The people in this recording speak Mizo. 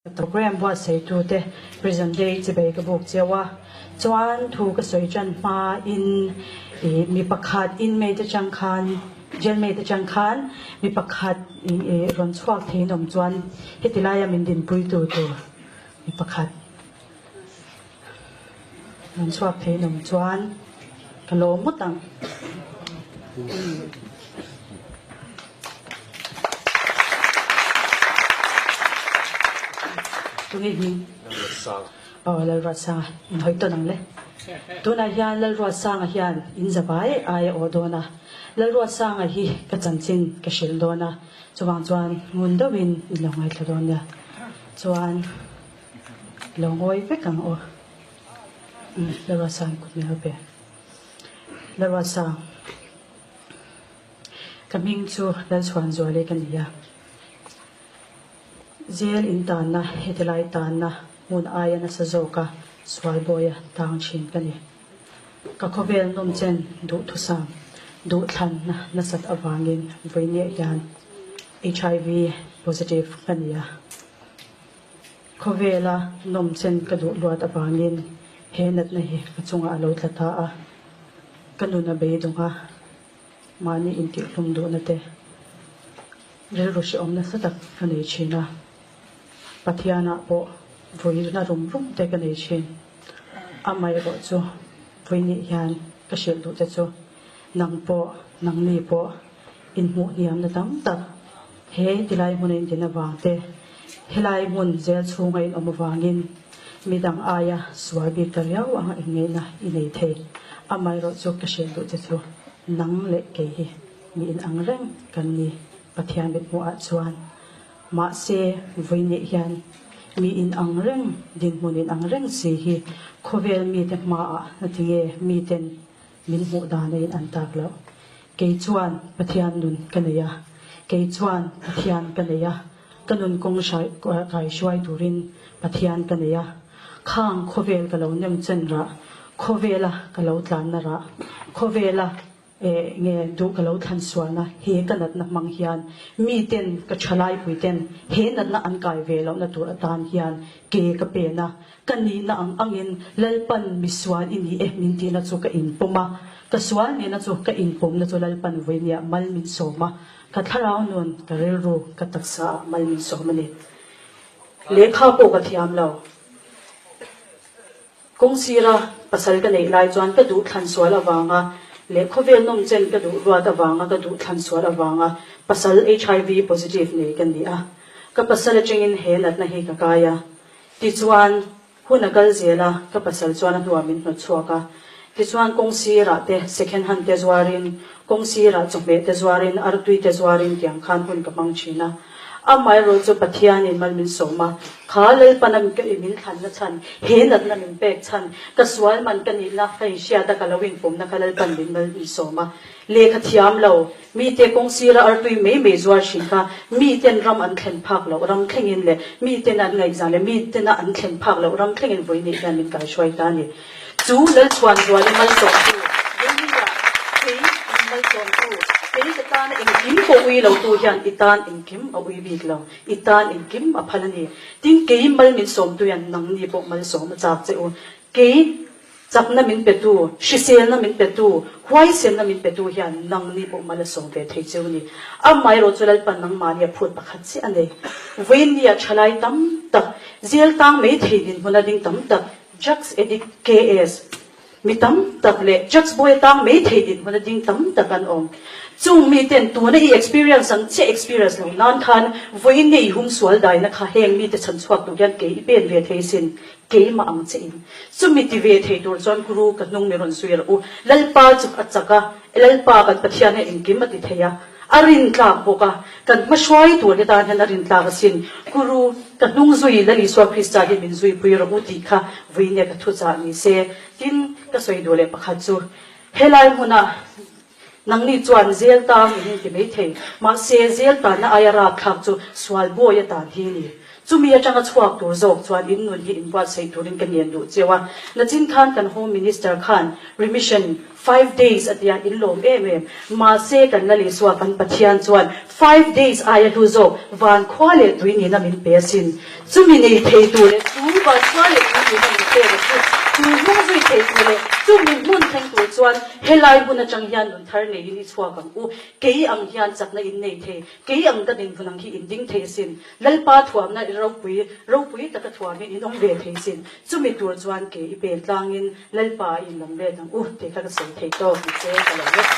Program buatsaitute Prison Day chibei ka buk cheu a, chuan thu ka sawi tan hma in ih mi pakhat inmate atang khan jailmate atang khan mi pakhat ih rawn chhuak thei in awm chuan heti laia min dinpui tu tur mi pakhat rawn chhuak thei in awm chuan ka lawm ngawt ang. Tunge hming? Lalruatsanga. Aw Lalruatsanga, in hawi tawn ang le. Tunah hian Lalruatsanga hian in za vai ai a aw dawn a. Lalruatsanga hi ka chanchin ka hrilh dawn a, chuvang chuan ngun deuhin in lo ngaithla dawn nia. Chuan lo ngawi vek ang aw. Umm Lalruatsanga kut min lo pe. Lalruatsang. Ka hming chu Lalchhuanzuali ka ni a. Jail in tanna, heti lai tanna hmun aia nasa zawka sualbawia tang thin ka ni. Ka khawvel nawmchen duhthusam, duhthlanna nasat avangin vawinia hian HIV positive ka ni a. Khawvela nawmchen ka duh luat avangin he natna hi ka chungah a lo tla ta a, ka nun a beidawng a, mahni intihhlum duhna te rilru hrehawm nasa tak ka nei thin a, Pathianah pawh vuina rum rum te ka nei thin. Amaherawh chu vawinih hian ka hrilh duh te chu nang pawh, nangni pawh inhmuh hniamna tam tak he tilai hmuna in din avang te, helai hmun zel chhunga in awm avangin midang aia sual bik ta riau anga inngeihna i nei thei. Amaherawh chu ka hrilh duh che chu nang leh kei hi mi inang reng kan ni Pathian mithmuhah chuan. Mahse, vawinih hian mi inang reng, dinhmun inang reng si hi khawvel mite hmaah hnatinge miten Min hmuh dan a in an tak loh. Kei chuan Pathian nun ka nei a, kei chuan Pathian ka nei a, ka nun kawng hrai kai hruai turin Pathian ka nei a. Khang khawvel ka lo nem chen rah, khawvela ka lo tlanna rah, khawvela eh nge duh ka lo thlan sualna he ka natna hmang hian miten ka thalai puiten he natna an kai ve lohna tur atan hian ke ka pen a. Ka nihna ang angin Lalpan mi sual i ni e min tihna chu ka inpawm a, ka sual nihna chu ka inpawmna chu Lalpan vawinia mal min sawm a, ka thlarau nun, ka rilru, ka taksa ah mal min sawm a ni. Lehkha pawh ka thiam lo. Kawng sira pasal ka neih lai chuan ka duh thlan sual avanga leh khawvel nawm chen ka duh ruat avanga ka duh thlan sual avanga pasal HIV positive nei ka ni a. Ka pasal atangin he natna hi ka kai a. Tichuan, hun a kal zel a, ka pasal chuan a hnuah min hnawt chhuak a. Tichuan, kawng sirah te second hand te zuarin, kawng sirah chawhmeh te zuarin, artui te zuarin tiang khan hun ka hmang thin a. Amaherawh chu Pathianin mal min sawm a, kha Lalpana min thlanna chhan, he natna min pek chhan, ka sual man ka nihna ka inhriat a, ka lo inpawmna kha Lalpan min mal min sawm a. Lehkha thiam lo, Mite kawng sira artui mai mai zuar thin kha miten ram an thlen phak loh ram thlengin leh miten an ngaihzah leh mitena an thlen phak loh ram thlengin vawinih hian min kaihruai ta a ni. Chu Lalchhuanzuali malsawmtu, vawinia kei min malsawmtu, kei ka tana engkim pawh ui lotu hian i tan engkim a ui bik lo, i tan engkim a phal a ni. Tin, kei mal min sawmtu hian nangni pawh malsawm a chak che u. Kei Chakna min petu, hriselna min petu, huaisenna min petu hian nangni pawh mal a sawm ve thei cheu ni. Amaherawh chu Lalpan nangmahni a phut pakhat chiah a nei. Vawiinnia thalai tam tak, zel tang mai thei dinhmun a ding tam tak, drugs addict KS mi tam tak leh drugs bawi atang mai thei dinhmun a ding tam tak an awm. Chung miten tuna i experience ang chiah experience lo nan khan vawiinnia i hum sual daina kha heng mite chhan chhuak tur hian kei i pen ve thei sin. Keimah ang che in. Chumi ti ve thei tur chuan Guru ka hnung mi rawn zui rawh u. Lalpa chu a chak a, Lalpa kan Pathian hian engkim a ti thei a, a rintlak bawk a, kan hmahruai tur hi tan hian a rintlak asin. Guru ka hnung zui Lal Isua Krista hi min zuipui rawh u tih kha vuinia ka thuchah ni se. Tin, ka sawi duh leh pakhat chu helai hmuna Nangni chuan zel tang in inti mai thei. Mahse, zel tanna aia rapthlak chu sual bawi atan hi a ni. Chumi atanga chhuak tur zawk chuan in nun hi inbuatsaih turin ka ngen duh cheu a. Nachin khan kan Home Minister khan remission 5 days a tia in lawm em em. Mahse kan Lal Isua kan Pathian chuan 5 days aia hlu zawk van khua leh tui nina min pe asin. Chumi nei thei tur leh chu van khua leh tui nina min pek a chu chu hnung zui thei tur leh chumi hmun thleng tur chuan helai hmun atang hian nun thar neiin i chhuak ang u. Kei ang hian chakna in nei thei. Kei ang ka dinhmun ang hi in ding thei asin. Lalpa thuamna i ropui, ropui taka thuamin in awm ve thei sin. Chumi tur chuan ke i pen tlangin Lalpa in lam let ang u tih kha ka sawi thei tawk ni che ka lo let.